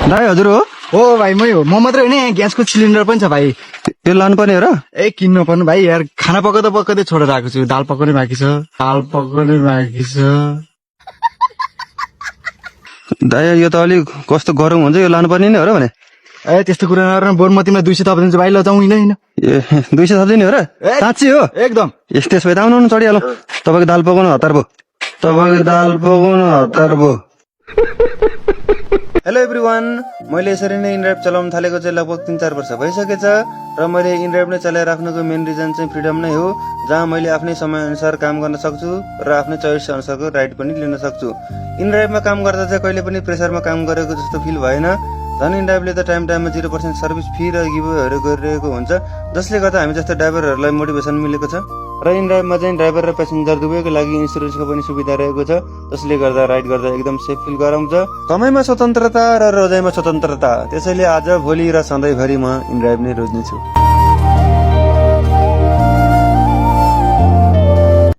दाइ हजुर हो? हो भाइ मै हो। म मात्रै होइन यहाँ ग्यासको सिलिन्डर पनि छ भाइ। त्यो लानुपर्ने हो र? ए किन्नु पर्नु भाइ यार, खाना पकाउँदा पकाउँदै छोडेर आएको छु। दाल पकाउने बाँकी छ। दाइ यो त अलिक कस्तो गरम हुन्छ, यो लानुपर्ने नै हो र भने? ए त्यस्तो कुरा नगर, बरु म तिमीलाई 200 थपिदिन्छु भाइ, लजाउँ होइन। ए 200 थप्दिने हो र? साँच्ची हो? एकदम। यस्तै भयो त आउनु चढिहालौँ। तपाईँको दाल पकाउनु हतार भयो। हेलो एभ्रिवान, मैले यसरी नै इनड्राइभ चलाउन थालेको चाहिँ लगभग 3-4 वर्ष भइसकेछ र मैले इनड्राइभ नै चलाइराख्नुको मेन रिजन चाहिँ फ्रिडम नै हो, जहाँ मैले आफ्नै समय अनुसार काम गर्न सक्छु र आफ्नै चोइस अनुसारको राइड पनि लिन सक्छु। इनड्राइभमा काम गर्दा चाहिँ कहिले पनि प्रेसरमा काम गरेको जस्तो फिल भएन। झन् इनड्राइभले त टाइममा 0% सर्भिस फी र गिभहरू गरिरहेको हुन्छ, जसले गर्दा हामी जस्तो ड्राइभरहरूलाई मोटिभेसन मिलेको छ। र इनड्राइभमा चाहिँ ड्राइभर र प्यासेन्जर दुवैको लागि इन्सुरेन्सको पनि सुविधा रहेको छ, जसले गर्दा राइड गर्दा एकदम सेफ फिल गराउँछ। समयमा स्वतन्त्रता र रोजाइमा स्वतन्त्रता, त्यसैले आज भोलि र सधैँभरि म इनड्राइभ नै रोज्नेछु।